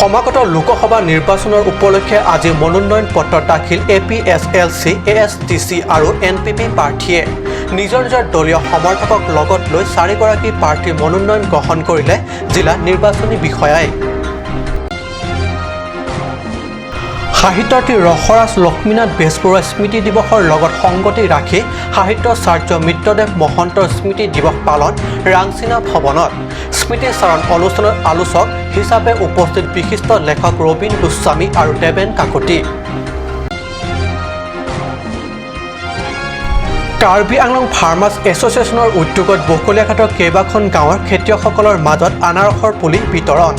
সমাগত লোকসভা নিৰ্বাচনৰ উপলক্ষে আজি মনোনয়ন পত্ৰ দাখিল A P S L C, A S T C আৰু এন পি পি প্ৰাৰ্থীয়ে। নিজৰ নিজৰ দলীয় সমৰ্থকক লগত লৈ চাৰিগৰাকী প্ৰাৰ্থীৰ মনোনয়ন গ্ৰহণ কৰিলে জিলা নিৰ্বাচনী বিষয়াই। সাহিত্যৰথী ৰসৰাজ লক্ষ্মীনাথ বেজবৰুৱা স্মৃতি দিৱসৰ লগত সংগতি ৰাখি সাহিত্যাচাৰ্য মিত্ৰদেৱ মহন্তৰ স্মৃতি দিৱস পালন ৰাংচিনা ভৱনত। স্মৃতিচাৰণ অনুষ্ঠানত আলোচক হিচাপে উপস্থিত বিশিষ্ট লেখক ৰবীন গোস্বামী আৰু দেৱেন কাকতি। কাৰ্বি আংলং ফাৰ্মাৰ্ছ এছ'চিয়েশ্যনৰ উদ্যোগত বকলীয়াঘাটৰ কেইবাখন গাঁৱৰ খেতিয়কসকলৰ মাজত আনাৰসৰ পুলি বিতৰণ।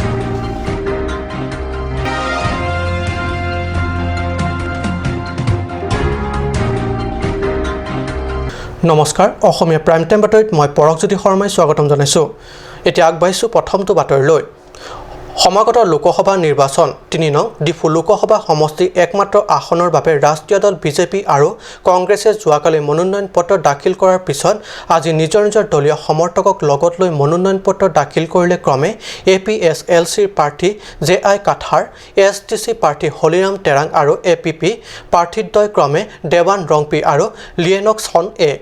নমস্কাৰ, অসমীয়া প্ৰাইম টাইম বাতৰিত মই পৰশজ্যোতি শৰ্মাই স্বাগতম জনাইছোঁ। এতিয়া আগবাঢ়িছোঁ প্ৰথমটো বাতৰিলৈ। সমাগত লোকসভা নিৰ্বাচন 3 নং ডিফু লোকসভা সমষ্টিৰ একমাত্ৰ আসনৰ বাবে ৰাষ্ট্ৰীয় দল বিজেপি আৰু কংগ্ৰেছে যোৱাকালি মনোনয়ন পত্ৰ দাখিল কৰাৰ পিছত আজি নিজৰ নিজৰ দলীয় সমৰ্থকক লগত লৈ মনোনয়ন পত্ৰ দাখিল কৰিলে ক্ৰমে এ পি এছ এল চিৰ প্ৰাৰ্থী জে আই কাথাৰ, এছ টি চি প্ৰাৰ্থী হলিৰাম টেৰাং আৰু এ পি পি প্ৰাৰ্থীদ্বয় ক্ৰমে দেৱান ৰংপি আৰু লিয়েনক চন এ।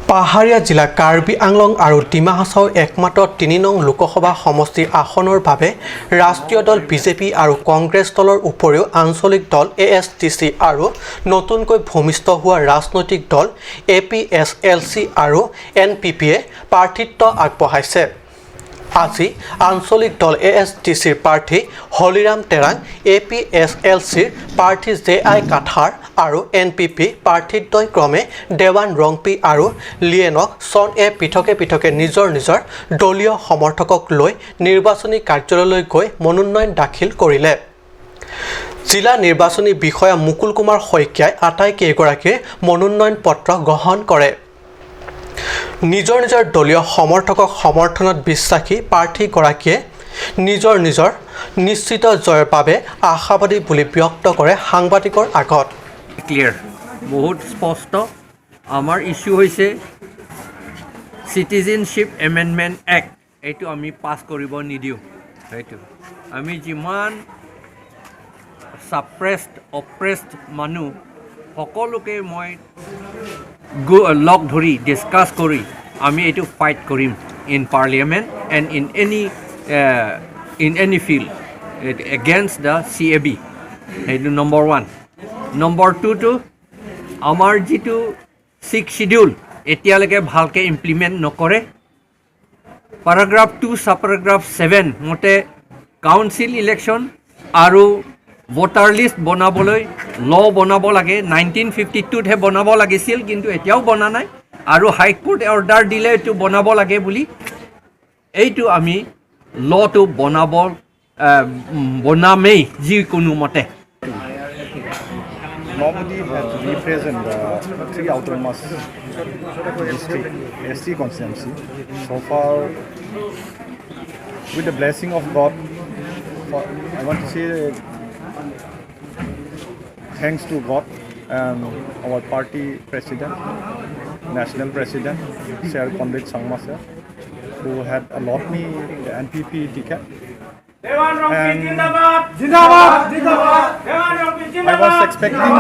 পাহাৰীয়া জিলা কাৰ্বি আংলং আৰু ডিমা হাছাও একমাত্ৰ 3 নং লোকসভা সমষ্টিৰ আসনৰ বাবে ৰাষ্ট্ৰীয় দল বিজেপি আৰু কংগ্ৰেছ দলৰ উপৰিও আঞ্চলিক দল এ এছ টি চি আৰু নতুনকৈ ভূমিষ্ঠ হোৱা ৰাজনৈতিক দল A P S L C আৰু এন পি পিয়ে প্ৰাৰ্থিত্ব আগবঢ়াইছে। আজি আঞ্চলিক দল এ এছ টি চিৰ প্ৰাৰ্থী Holiram Terang, A P S L চিৰ প্ৰাৰ্থী জে আই কাথাৰ আৰু এন পি পি প্ৰাৰ্থীদ্বয় ক্ৰমে দেৱান ৰংপি আৰু লিয়েনক চন এ পৃথকে পৃথকে নিজৰ নিজৰ দলীয় সমৰ্থকক লৈ নিৰ্বাচনী কাৰ্যালয়লৈ গৈ মনোনয়ন দাখিল কৰিলে। জিলা নিৰ্বাচনী বিষয়া মুকুল কুমাৰ শইকীয়াই আটাইকেইগৰাকীৰ মনোনয়ন পত্ৰ গ্ৰহণ কৰে। নিজৰ নিজৰ দলীয় সমৰ্থকক সমৰ্থনত বিশ্বাসী প্ৰাৰ্থীগৰাকীয়ে নিজৰ নিজৰ নিশ্চিত জয়ৰ বাবে আশাবাদী বুলি ব্যক্ত কৰে সাংবাদিকৰ আগত। ক্লিয়াৰ, বহুত স্পষ্ট। আমাৰ ইছ্যু হৈছে চিটিজেনশ্বিপ এমেণ্ডমেণ্ট এক্ট, এইটো আমি পাছ কৰিব নিদিওঁ। সেইটো আমি যিমান ছাপ্ৰেছড অপ্ৰেছড মানুহ সকলোকে মই লগ ধৰি ডিছকাছ কৰি আমি এইটো ফাইট কৰিম in parliament and in any field against the CAB। সেইটো নম্বৰ ওৱান। নম্বৰ টুটো আমাৰ যিটো ছিক্স শ্বিডিউল এতিয়ালৈকে ভালকৈ ইমপ্লিমেণ্ট নকৰে। পেৰাগ্ৰাফ 2 ছাব পেৰাগ্ৰাফ 7 মতে কাউন্সিল ইলেকশ্যন আৰু ভোটাৰ লিষ্ট বনাবলৈ ল' বনাব লাগে। 1952তহে বনাব লাগিছিল, কিন্তু এতিয়াও বনা নাই আৰু হাইকোৰ্টে অৰ্ডাৰ দিলে এইটো বনাব লাগে বুলি। এইটো আমি ল'টো বনামেই যিকোনো মতে। Nobody had to represent the three autonomous district ST constituency. So far, with the blessing of God, I want to say thanks to God and our party president, national president, Sir Conrad Sangma sir, who had allowed me the NPP ticket. And I was expecting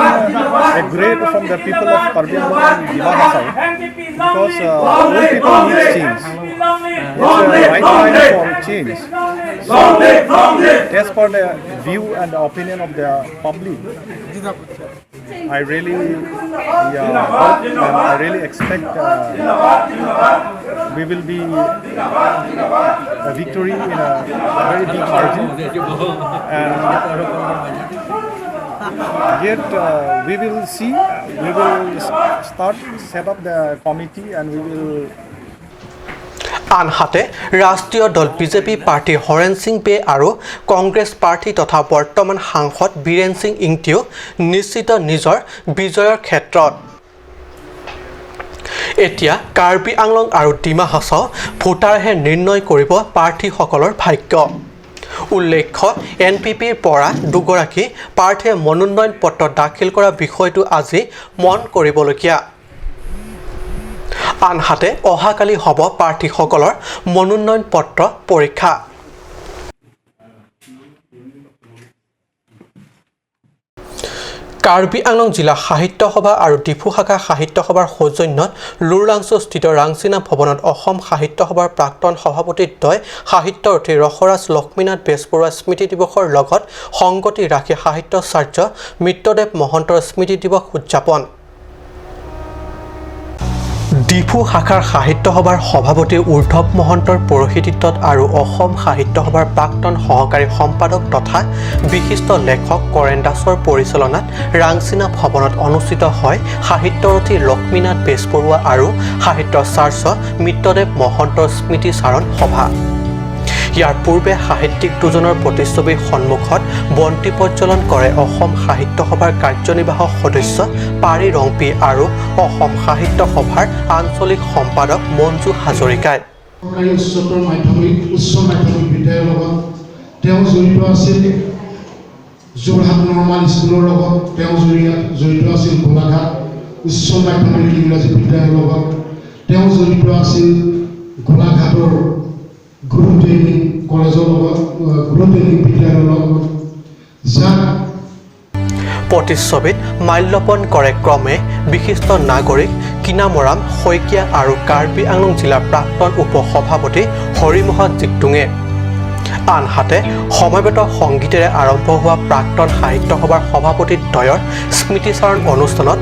a great from the people of Karbi Anglong and Dima Hasao because all people need change. It's a right time for change. So, as per the view and the opinion of the public, I really, yeah, hope and I really expect we will be a victory in a very big margin. And yet we will see, we will start set up the committee and we will আনহাতে ৰাষ্ট্ৰীয় দল BJP প্ৰাৰ্থী হৰেণ সিং বে আৰু কংগ্ৰেছ প্ৰাৰ্থী তথা বৰ্তমান সাংসদ বীৰেণ সিং ইংতিও নিশ্চিত নিজৰ বিজয়ৰ ক্ষেত্ৰত। এতিয়া কাৰ্বি আংলং আৰু ডিমা হাছাও ভোটাৰহে নিৰ্ণয় কৰিব প্ৰাৰ্থীসকলৰ ভাগ্য। উল্লেখ্য, এন পি পিৰ পৰা দুগৰাকী প্ৰাৰ্থীয়ে মনোনয়ন পত্ৰ দাখিল কৰা বিষয়টো আজি মন কৰিবলগীয়া। আনহাতে অহাকালি হ'ব প্ৰাৰ্থীসকলৰ মনোনয়ন পত্ৰ পৰীক্ষা। কাৰ্বি আংলং জিলা সাহিত্য সভা আৰু ডিফু শাখা সাহিত্য সভাৰ সৌজন্যত লুৰলাংছুস্থিত ৰাংচিনা ভৱনত অসম সাহিত্য সভাৰ প্ৰাক্তন সভাপতিদ্বয় সাহিত্যৰথী ৰসৰাজ লক্ষ্মীনাথ বেজবৰুৱা স্মৃতি দিৱসৰ লগত সংগতি ৰাখি সাহিত্যাচাৰ্য মিত্ৰদেৱ মহন্তৰ স্মৃতি দিৱস উদযাপন। ডিফু শাখাৰ সাহিত্য সভাৰ সভাপতি উদ্ধৱ মহন্তৰ পৌৰোহিত্যত আৰু অসম সাহিত্য সভাৰ প্ৰাক্তন সহকাৰী সম্পাদক তথা বিশিষ্ট লেখক কৰেণ দাসৰ পৰিচালনাত ৰাংচিনা ভৱনত অনুষ্ঠিত হয় সাহিত্যৰথী লক্ষ্মীনাথ বেজবৰুৱা আৰু সাহিত্যাচাৰ্য মিত্ৰদেৱ মহন্তৰ স্মৃতিচাৰণ সভা। ইয়াৰ পূৰ্বে সাহিত্যিক দুজনৰ প্ৰতিচ্ছবিৰ সন্মুখত বন্তি প্ৰজ্বলন কৰে অসম সাহিত্য সভাৰ কাৰ্যনিৰ্বাহক সদস্য পাৰি ৰংপি আৰু অসম সাহিত্য সভাৰ আঞ্চলিক সম্পাদক মঞ্জু হাজৰিকাই। চৰকাৰী উচ্চতৰ মাধ্যমিক উচ্চ মাধ্যমিক বিদ্যালয়ৰ লগত তেওঁ জড়িত আছিল। যোৰহাট নৰ্মাল স্কুলৰ লগত তেওঁ জড়িত আছিল। গোলাঘাট উচ্চ মাধ্যমিক ইংৰাজী বিদ্যালয়ৰ লগত তেওঁ জড়িত আছিল। গোলাঘাটৰ গুৰু ট্ৰেইনিং কলেজৰ লগত, গুৰু ট্ৰেইনিং বিদ্যালয়ৰ লগত, যাক প্ৰতিচ্ছবিত মাল্যাৰ্পণ কৰে ক্ৰমে বিশিষ্ট নাগৰিক কিনামৰাম শইকীয়া আৰু কাৰ্বি আংলং জিলাৰ প্ৰাক্তন উপ সভাপতি হৰিমোহন জিকটুঙে। আনহাতে সমবেত সংগীতেৰে আৰম্ভ হোৱা প্ৰাক্তন সাহিত্য সভাৰ সভাপতিদ্বয়ৰ স্মৃতিচাৰণ অনুষ্ঠানত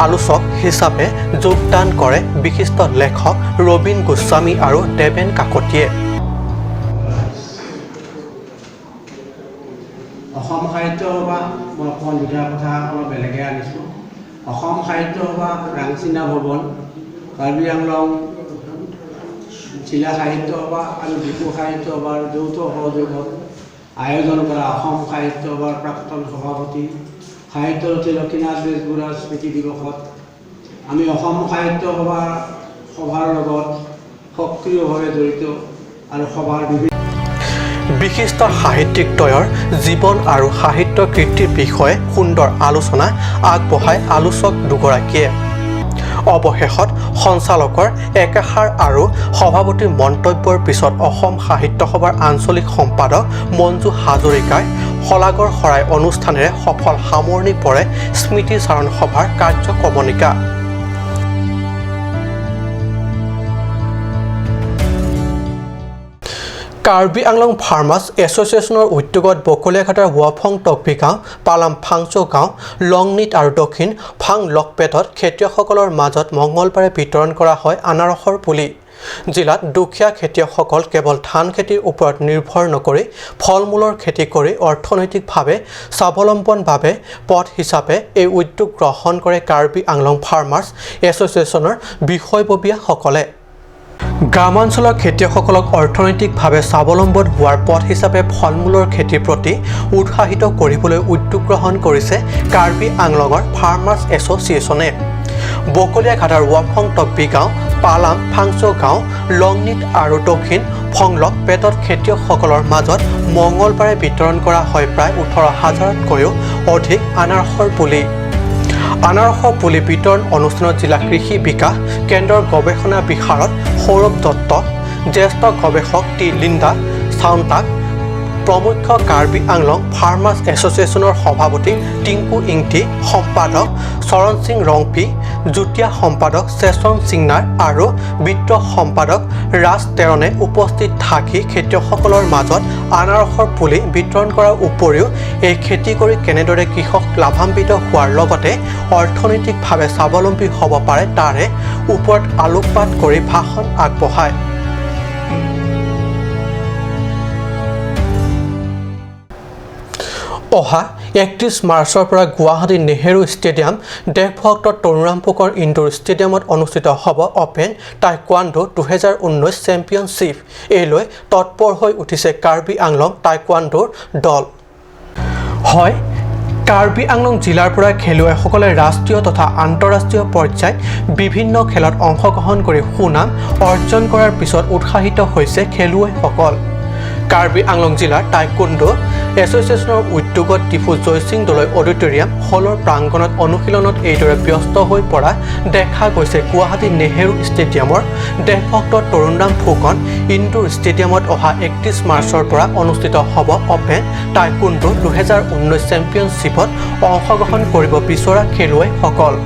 আলোচক হিচাপে যোগদান কৰে বিশিষ্ট লেখক ৰবীন গোস্বামী আৰু দেৱেন কাকতিয়ে। অসম সাহিত্য সভা, মই অকণমান দুটা কথা অলপ বেলেগে আনিছোঁ। অসম সাহিত্য সভা, ৰাংচিনা ভৱন, কাৰ্বি আংলং জিলা সাহিত্য সভা আৰু ডিফু সাহিত্য সভাৰ যৌথ সহযোগত আয়োজন কৰা অসম সাহিত্য সভাৰ প্ৰাক্তন সভাপতি সাহিত্যৰথী লক্ষ্মীনাথ বেজবৰুৱাৰ স্মৃতি দিৱসত আমি অসম সাহিত্য সভাৰ লগত সক্ৰিয়ভাৱে জড়িত আৰু সভাৰ বিভিন্ন বিশিষ্ট সাহিত্যিকদ্বয়ৰ জীৱন আৰু সাহিত্য কীৰ্তিৰ বিষয়ে সুন্দৰ আলোচনা আগবঢ়ায় আলোচক দুগৰাকীয়ে। অৱশেষত সঞ্চালকৰ একাষাৰ আৰু সভাপতিৰ মন্তব্যৰ পিছত অসম সাহিত্য সভাৰ আঞ্চলিক সম্পাদক মঞ্জু হাজৰিকাই শলাগৰ শৰাই অনুষ্ঠানেৰে সফল সামৰণি পৰে স্মৃতিচাৰণ সভাৰ কাৰ্যক্ৰমণিকা। কাৰ্বি আংলং ফাৰ্মাৰ্ছ এছ'চিয়েশ্যনৰ উদ্যোগত বকলীয়াঘাটৰ ৱাফং টকবি গাঁও, পালাম ফাংচৌ গাঁও, লংনিট আৰু দক্ষিণ ফাং লকপেটত খেতিয়কসকলৰ মাজত মঙলবাৰে বিতৰণ কৰা হয় আনাৰসৰ পুলি। জিলাত দুখীয়া খেতিয়কসকল কেৱল ধান খেতিৰ ওপৰত নিৰ্ভৰ নকৰি ফল মূলৰ খেতি কৰি অৰ্থনৈতিকভাৱে স্বাৱলম্বন বাবে পথ হিচাপে এই উদ্যোগ গ্ৰহণ কৰে কাৰ্বি আংলং ফাৰ্মাৰ্ছ এছ'চিয়েশ্যনৰ বিষয়ববীয়াসকলে। গ্ৰামাঞ্চলৰ খেতিয়কসকলক অৰ্থনৈতিকভাৱে স্বাৱলম্বন হোৱাৰ পথ হিচাপে ফল মূলৰ খেতিৰ প্ৰতি উৎসাহিত কৰিবলৈ উদ্যোগ গ্ৰহণ কৰিছে কাৰ্বি আংলঙৰ ফাৰ্মাৰ্ছ এছ'চিয়েশ্যনে। বকলীয়াঘাটৰ ৱাফং টকবি গাঁও, পালাম ফাংচৌ গাঁও, লংনিট আৰু দক্ষিণ ফংলক পেটত খেতিয়কসকলৰ মাজত মঙলবাৰে বিতৰণ কৰা হয় প্ৰায় 18,000তকৈও অধিক আনাৰসৰ পুলি। আনাৰসৰ পুলি বিতৰণ অনুষ্ঠানত জিলা কৃষি বিকাশ কেন্দ্ৰৰ গৱেষণা বিশাৰদ সৌৰভ দত্ত, জ্যেষ্ঠ গৱেষক টি লিণ্ডা চাউণ্টাক প্ৰমুখ্য কাৰ্বি আংলং ফাৰ্মাৰ্ছ এছ'চিয়েশ্যনৰ সভাপতি টিংকু ইংটি, সম্পাদক চৰণ সিং ৰংপি, যুটীয়া সম্পাদক চেচন সিংনাৰ আৰু বিত্ত সম্পাদক ৰাজ টেৰণে উপস্থিত থাকি খেতিয়কসকলৰ মাজত আনাৰসৰ পুলি বিতৰণ কৰাৰ উপৰিও এই খেতি কৰি কেনেদৰে কৃষক লাভান্বিত হোৱাৰ লগতে অৰ্থনৈতিকভাৱে স্বাৱলম্বী হ'ব পাৰে তাৰে ওপৰত আলোকপাত কৰি ভাষণ আগবঢ়ায়। অহা 31 মাৰ্চৰ পৰা গুৱাহাটী নেহেৰু ষ্টেডিয়াম দেশভক্ত তৰুণৰাম ফুকন ইনডোৰ ষ্টেডিয়ামত অনুষ্ঠিত হ'ব অপেন টাইকোৱাণ্ডো 2019 চেম্পিয়নশ্বিপ। এই লৈ তৎপৰ হৈ উঠিছে কাৰ্বি আংলং টাইকোৱাণ্ডোৰ দল। হয়, কাৰ্বি আংলং জিলাৰ পৰা খেলুৱৈসকলে ৰাষ্ট্ৰীয় তথা আন্তঃৰাষ্ট্ৰীয় পৰ্যায়ত বিভিন্ন খেলত অংশগ্ৰহণ কৰি সুনাম অৰ্জন কৰাৰ পিছত উৎসাহিত হৈছে খেলুৱৈসকল। কাৰ্বি আংলং জিলাৰ টাইকোৱাণ্ডো এছ'চিয়েশ্যনৰ উদ্যোগত ডিফু জয়সিং দলৈ অডিটৰিয়াম হলৰ প্ৰাংগণত অনুশীলনত এইদৰে ব্যস্ত হৈ পৰা দেখা গৈছে। গুৱাহাটী নেহেৰু ষ্টেডিয়ামৰ দেশভক্ত তৰুণৰাম ফুকন ইনডোৰ ষ্টেডিয়ামত অহা 31 মাৰ্চৰ পৰা অনুষ্ঠিত হ'ব অপেন টাইকুণ্ডো 2019 চেম্পিয়নশ্বিপত অংশগ্ৰহণ কৰিব বিচৰা খেলুৱৈসকল।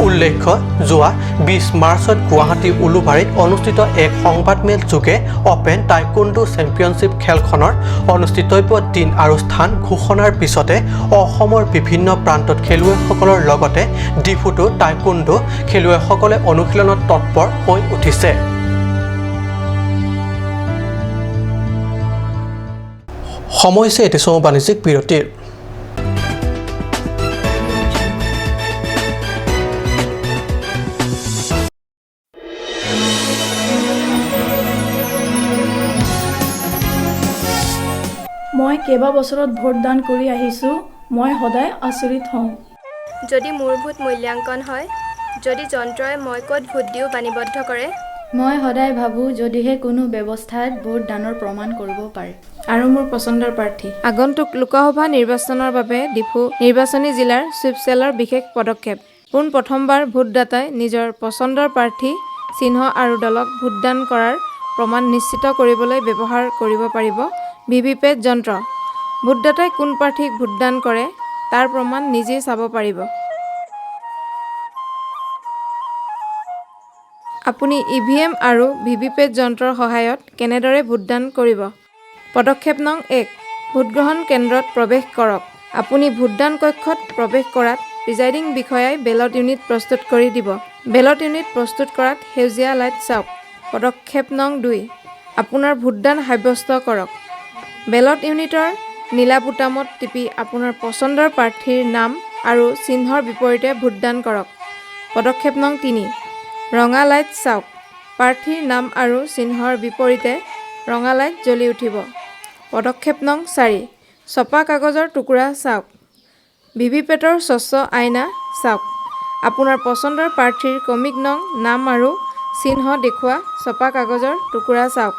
উল্লেখ্য, যোৱা 20 মাৰ্চত গুৱাহাটী উলুবাৰীত অনুষ্ঠিত এক সংবাদমেল যোগে অপেন টাইকুণ্ডো চেম্পিয়নশ্বিপ খেলখনৰ অনুষ্ঠিতব্য দিন আৰু স্থান ঘোষণাৰ পিছতে অসমৰ বিভিন্ন প্ৰান্তত খেলুৱৈসকলৰ লগতে ডিফুতো টাইকুণ্ডো খেলুৱৈসকলে অনুশীলনত তৎপৰ হৈ উঠিছে। সময় হৈছে এটি চমু বাণিজ্যিক বিৰতিৰ। মই কেইবা বছৰত ভোটদান কৰি আহিছোঁ। মই সদায় আচৰিত হওঁ। যদি মোৰ ভোট মূল্যাংকন হয়, যদি যন্ত্ৰই মই ক'ত ভোট দিওঁ বাণীবদ্ধ কৰে। মই সদায় ভাবোঁ, যদিহে কোনো ব্যৱস্থাত ভোটদানৰ প্ৰমাণ কৰিব পাৰে। আৰু মোৰ পচন্দৰ প্ৰাৰ্থী। আগন্তুক লোকসভা নিৰ্বাচনৰ বাবে ডিফু নিৰ্বাচনী জিলাৰ চুইপচেলৰ বিশেষ পদক্ষেপ। পোনপ্ৰথমবাৰ ভোটদাতাই নিজৰ পচন্দৰ প্ৰাৰ্থী, চিহ্ন আৰু দলক ভোটদান কৰাৰ প্ৰমাণ নিশ্চিত কৰিবলৈ ব্যৱহাৰ কৰিব পাৰিব ভিভিপেট যন্ত্ৰ। ভোটদাতাই কোন প্ৰাৰ্থীক ভোটদান কৰে তাৰ প্ৰমাণ নিজেই চাব পাৰিব। আপুনি ইভিএম আৰু ভিভিপেট যন্ত্ৰৰ সহায়ত কেনেদৰে ভোটদান কৰিব? পদক্ষেপ নং 1, ভোটগ্ৰহণ কেন্দ্ৰত প্ৰৱেশ কৰক। আপুনি ভোটদান কক্ষত প্ৰৱেশ কৰাত প্ৰিজাইডিং বিষয়াই বেলট ইউনিট প্ৰস্তুত কৰি দিব। বেলট ইউনিট প্ৰস্তুত কৰাত সেউজীয়া লাইট চাওক। পদক্ষেপ নং 2, আপোনাৰ ভোটদান সাব্যস্ত কৰক। বেলট ইউনিটৰ নীলা বুটামত টিপি আপোনাৰ পচন্দৰ প্ৰাৰ্থীৰ নাম আৰু চিহ্নৰ বিপৰীতে ভোটদান কৰক। পদক্ষেপ নং 3, ৰঙা লাইট চাওক। প্ৰাৰ্থীৰ নাম আৰু চিহ্নৰ বিপৰীতে ৰঙা লাইট জ্বলি উঠিব। পদক্ষেপ নং 4, ছপা কাগজৰ টুকুৰা চাওক। ভিভিপেটৰ স্বচ্ছ আইনা চাওক। আপোনাৰ পচন্দৰ প্ৰাৰ্থীৰ ক্ৰমিক নং, নাম আৰু চিহ্ন দেখুওৱা ছপা কাগজৰ টুকুৰা চাওক।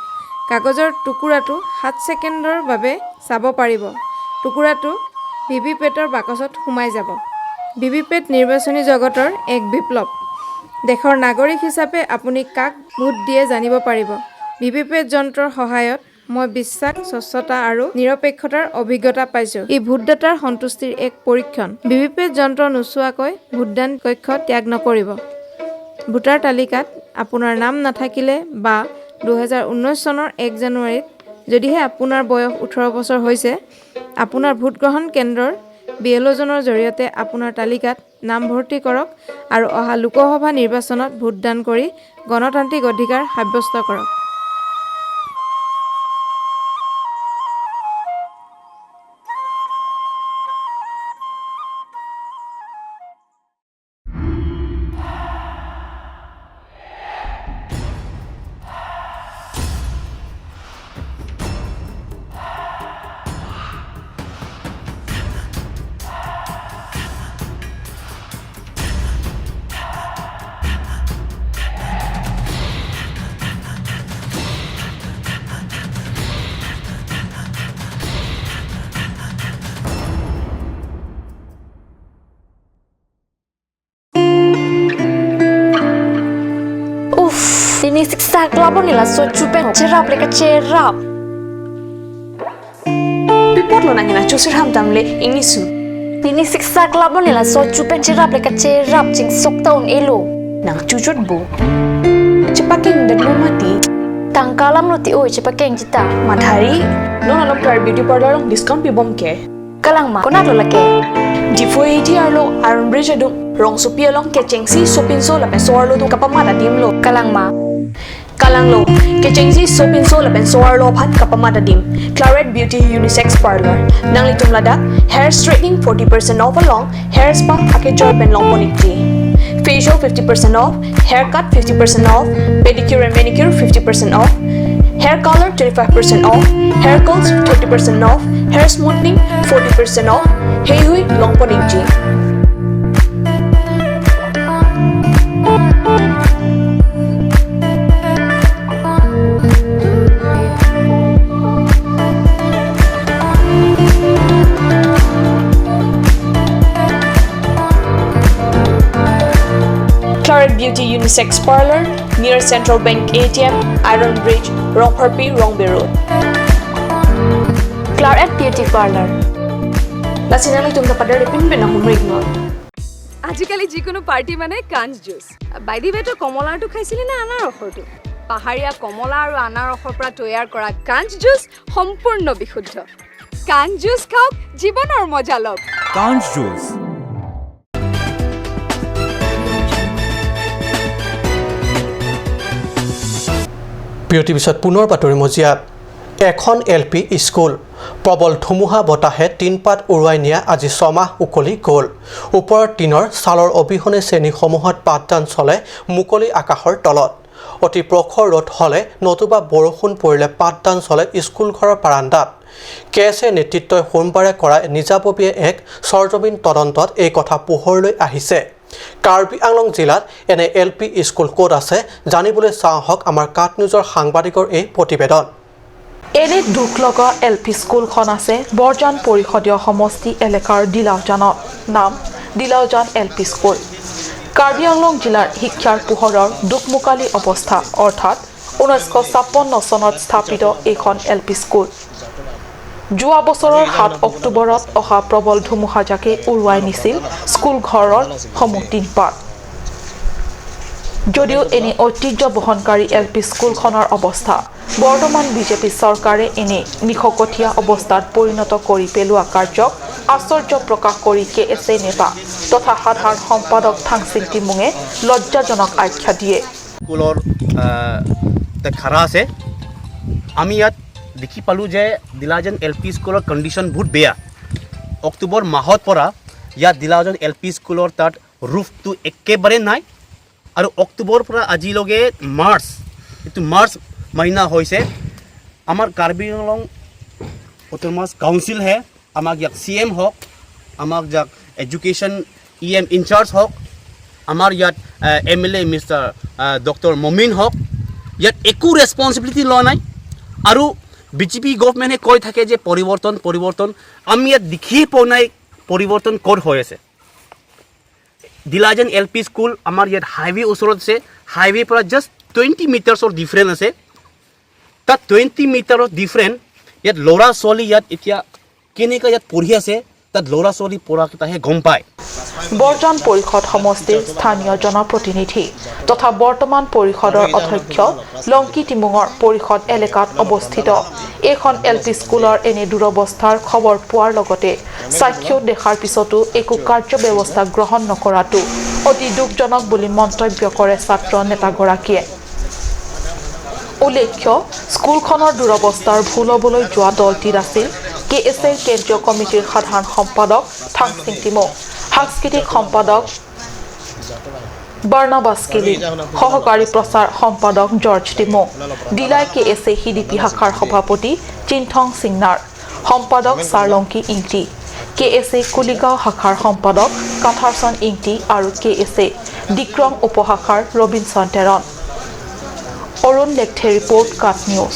কাগজৰ টুকুৰাটো 7 ছেকেণ্ডৰ বাবে চাব পাৰিব। টুকুৰাটো ভিভিপেটৰ বাকচত সোমাই যাব। ভিভিপেট নিৰ্বাচনী জগতৰ এক বিপ্লৱ। দেশৰ নাগৰিক হিচাপে আপুনি কাক ভোট দিয়ে জানিব পাৰিব। ভিভিপেট যন্ত্ৰৰ সহায়ত মই বিশ্বাস, স্বচ্ছতা আৰু নিৰপেক্ষতাৰ অভিজ্ঞতা পাইছোঁ। ই ভোটদাতাৰ সন্তুষ্টিৰ এক পৰীক্ষণ। ভিভিপেট যন্ত্ৰ নোচোৱাকৈ ভোটদান কক্ষ ত্যাগ নকৰিব। ভোটাৰ তালিকাত আপোনাৰ নাম নাথাকিলে বা 2019 চনৰ 1 জানুৱাৰীত যদিহে আপোনাৰ বয়স 18 বছৰ হৈছে, আপোনাৰ ভোটগ্ৰহণ কেন্দ্ৰৰ বিএলঅ'জনৰ জৰিয়তে আপোনাৰ তালিকাত নামভৰ্তি কৰক আৰু অহা লোকসভা নিৰ্বাচনত ভোটদান কৰি গণতান্ত্ৰিক অধিকাৰ সাব্যস্ত কৰক। Ini siksa kelabon ni lah so cupen cerap leka cerap. Pipot lo nangin acu sirham tamle ini su. Ini siksa kelabon ni lah so cupen cerap leka cerap cing sok tahun elo. Nang cucut bu. Cepaking dan lo mati. Tangkalam lo ti oi cepakeng cita. Madhari, non alok tar beauty parlor long discount pibom ke. Kalang ma, kona lo lake. Difo ATR lo Iron Bridge adung rong sopi along ke chengsi sopin so lapen soar lo tu kapama da dim lo. Kalang ma. Kalang lo ke chengsi sopin so lapen soar lo phat kapama da dim. Claret Beauty Unisex Parlor. Nang litum lada hair straightening 40% off along hair spa ake jor pen long ponikti. Facial 50% off, haircut 50% off, pedicure and manicure 50% off, hair color 25% off, hair curls 30% off, hair smoothing 40% off. Hey hui long ponikji. Claret Beauty Unisex Parlor near Central Bank ATM, Iron Bridge, Rongpharpi, Rongbe Road. Claret Beauty Parlor. Lasinang tum padar pin pin humrik not. আজিকালি যিকোনো party মানে কাঞ্চ juice. By the ৱে, তই কমলাৰটো খাইছিলি নে আনাৰসৰটো? পাহাৰীয়া কমলা আৰু আনাৰসৰ পৰা তৈয়াৰ কৰা কাঞ্চ জুচ সম্পূৰ্ণ বিশুদ্ধ। কাঞ্চ জুচ খাওক, জীৱনৰ মজা লওক। কাঞ্চ জুচ। বিৰতিৰ পিছত পুনৰ বাতৰি মজিয়াত। এখন এল পি স্কুল প্ৰবল ধুমুহা বতাহে টিনপাত উৰুৱাই নিয়া আজি 6 মাহ উকলি গ'ল। ওপৰৰ টিনৰ ছালৰ অবিহনে শ্ৰেণীসমূহত পাঠদান চলে মুকলি আকাশৰ তলত। অতি প্ৰখৰ ৰ'দ হ'লে নতুবা বৰষুণ পৰিলে পাঠদান চলে স্কুল ঘৰৰ বাৰাণ্ডাত। কে এছ এ নেতৃত্বই সোমবাৰে কৰা নিজাববীয়া এক সৰজমিন তদন্তত এই কথা পোহৰলৈ আহিছে। কাৰ্বি আংলং জিলাত এনে এল পি স্কুল ক'ত আছে জানিবলৈ চাওঁ আহক আমাৰ কাট নিউজৰ সাংবাদিকৰ এই প্ৰতিবেদন। এনে দুখ লগা এল পি স্কুলখন আছে বৰজান পৰিষদীয় সমষ্টি এলেকাৰ দিলাওজানত। নাম Dilaojan L P school. Karbi Anglong জিলাৰ শিক্ষাৰ পোহৰৰ দুখমুকালি অৱস্থা, অৰ্থাৎ 1956 চনত স্থাপিত এইখন এল পি স্কুল। যোৱা বছৰৰ 7 অক্টোবৰত অহা প্ৰবল ধুমুহাজাকে উৰুৱাই নিছিল স্কুল ঘৰৰ সমূহ টিনপাত। যদিও এনে ঐতিহ্য বহনকাৰী এল পি স্কুলখনৰ অৱস্থা বৰ্তমান বিজেপি চৰকাৰে এনে নিশকঠীয়া অৱস্থাত পৰিণত কৰি পেলোৱা কাৰ্যক আশ্চৰ্য প্ৰকাশ কৰি কে এছ এ নেতা তথা সাধাৰণ সম্পাদক থাংচিং তিমুঙে লজ্জাজনক আখ্যা দিয়ে। স্কুলৰ খাৰা আছে। আমি ইয়াত দেখি পালোঁ যে দিলাজান এল পি স্কুলৰ কণ্ডিশ্যন বহুত বেয়া। অক্টোবৰ মাহৰ পৰা ইয়াত দিলাজান এল পি স্কুলৰ তাত ৰুফটো একেবাৰে নাই আৰু অক্টোবৰৰ পৰা আজিলৈকে মাৰ্চ, এইটো মাৰ্চ মাহিনা হৈছে। আমাৰ কাৰ্বি আংলং অট'নমাছ কাউন্সিলহে আমাক ইয়াক চি এম হওক, আমাক ইয়াক এডুকেশ্যন ই এম ইনচাৰ্জ হওক, আমাৰ ইয়াত এম এল এ মিষ্টাৰ ডক্টৰ মমিন হওক, ইয়াত একো ৰেচপনচিবিলিটি লোৱা নাই। আৰু বিজেপি গভমেণ্টে কৈ থাকে যে পৰিৱৰ্তন পৰিৱৰ্তন, আমি ইয়াত দেখিয়ে পোৱা নাই পৰিৱৰ্তন ক'ত হৈ আছে। দিলাজান এল পি স্কুল আমাৰ ইয়াত হাইৱে ওচৰত আছে। হাইৱেৰ পৰা জাষ্ট 20 মিটাৰ্ছৰ ডিফাৰেঞ্চ আছে। তাত 20 মিটাৰৰ ডিফাৰেঞ্চ, ইয়াত ল'ৰা ছোৱালী ইয়াত এতিয়া কেনেকৈ ইয়াত পঢ়ি আছে, তাত ল'ৰা ছোৱালী পঢ়াকেইটাহে গম পায়। বৰজান পৰিষদ সমষ্টিৰ স্থানীয় জনপ্ৰতিনিধি তথা বৰ্তমান পৰিষদৰ অধ্যক্ষ লংকি তিমুঙৰ পৰিষদ এলেকাত অৱস্থিত এইখন এল পি স্কুলৰ এনে দুৰৱস্থাৰ খবৰ পোৱাৰ লগতে সাক্ষ্য দেখাৰ পিছতো একো কাৰ্য ব্যৱস্থা গ্ৰহণ নকৰাটো অতি দুখজনক বুলি মন্তব্য কৰে ছাত্ৰ নেতাগৰাকীয়ে। উল্লেখ্য, স্কুলখনৰ দুৰৱস্থাৰ ভুল ল'বলৈ যোৱা দলটিত আছিল কে এছ এৰ কেন্দ্ৰীয় কমিটিৰ সাধাৰণ সম্পাদক থাংচিং তিমুং, সাংস্কৃতিক সম্পাদক বাৰ্ণাবাছ কেলি, সহকাৰী প্ৰচাৰ সম্পাদক জৰ্জ তিমুং, ডিলাই কে এছ এ সিডিপি শাখাৰ সভাপতি চিন্থং সিংনাৰ, সম্পাদক চাৰলংকি ইংটি, কে এছ এ কুলিগাঁও শাখাৰ সম্পাদক কাথাৰচন ইংটি আৰু কে এছ এ ডিক্ৰং উপশাখাৰ ৰবিনছন টেৰন। অৰুণ লেকথে ৰিপৰ্ট, কাট নিউজ।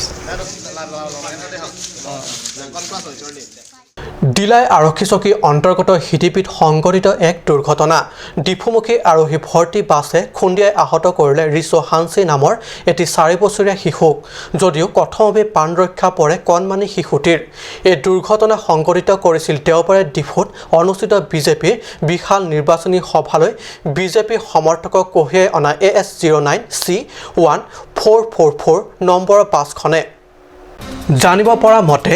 ডিলাই আৰক্ষী চকীৰ অন্তৰ্গত হিদিপিত সংঘটিত এক দুৰ্ঘটনা। ডিফুমুখী আৰোহী ভৰ্তি বাছে খুন্দিয়াই আহত কৰিলে ৰিচো হানচি নামৰ এটি 4 বছৰীয়া শিশুক, যদিও কথমপি প্ৰাণ ৰক্ষা পৰে কণমানি শিশুটিৰ। এই দুৰ্ঘটনা সংঘটিত কৰিছিল দেওবাৰে ডিফুত অনুষ্ঠিত বিজেপিৰ বিশাল নিৰ্বাচনী সভালৈ বিজেপি সমৰ্থকক কঢ়িয়াই অনা এ এছ 09 চি 1444 নম্বৰৰ বাছখনে। জানিব পৰা মতে,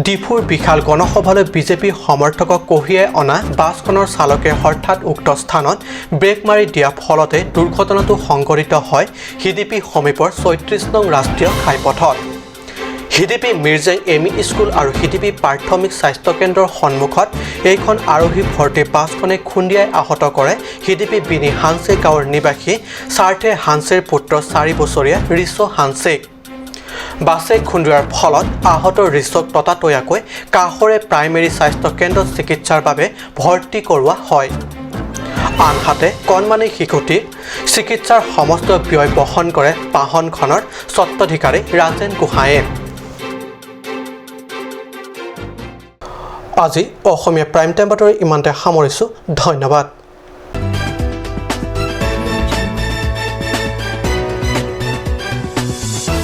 ডিফুৰ বিশাল গণসভালৈ বিজেপি সমৰ্থকক কঢ়িয়াই অনা বাছখনৰ চালকে হঠাৎ উক্ত স্থানত ব্ৰেক মাৰি দিয়াৰ ফলতে দুৰ্ঘটনাটো সংঘটিত হয় হিদিপি সমীপৰ 36 নং ৰাষ্ট্ৰীয় ঘাইপথত। হিদিপি মিৰ্জেং এম ই স্কুল আৰু হিদিপি প্ৰাথমিক স্বাস্থ্যকেন্দ্ৰৰ সন্মুখত এইখন আৰোহী ভৰ্তি বাছখনে খুন্দিয়াই আহত কৰে হিদিপি বিনি হানছে গাঁৱৰ নিবাসী সাৰ্থে হানছেৰ পুত্ৰ 4 বছৰীয়া ৰিচো হানছেক। বাছে খুন্দোৱাৰ ফলত আহত ৰিচক ততাতৈয়াকৈ কাষৰে প্ৰাইমেৰী স্বাস্থ্য কেন্দ্ৰত চিকিৎসাৰ বাবে ভৰ্তি কৰোৱা হয়। আনহাতে কণমানি শিশুটিৰ চিকিৎসাৰ সমস্ত ব্যয় বহন কৰে বাহনখনৰ স্বত্বাধিকাৰী ৰাজেন গোহাঁয়ে। আজি অসমীয়া প্ৰাইম টাইম বাতৰি ইমানতে সামৰিছোঁ। ধন্যবাদ।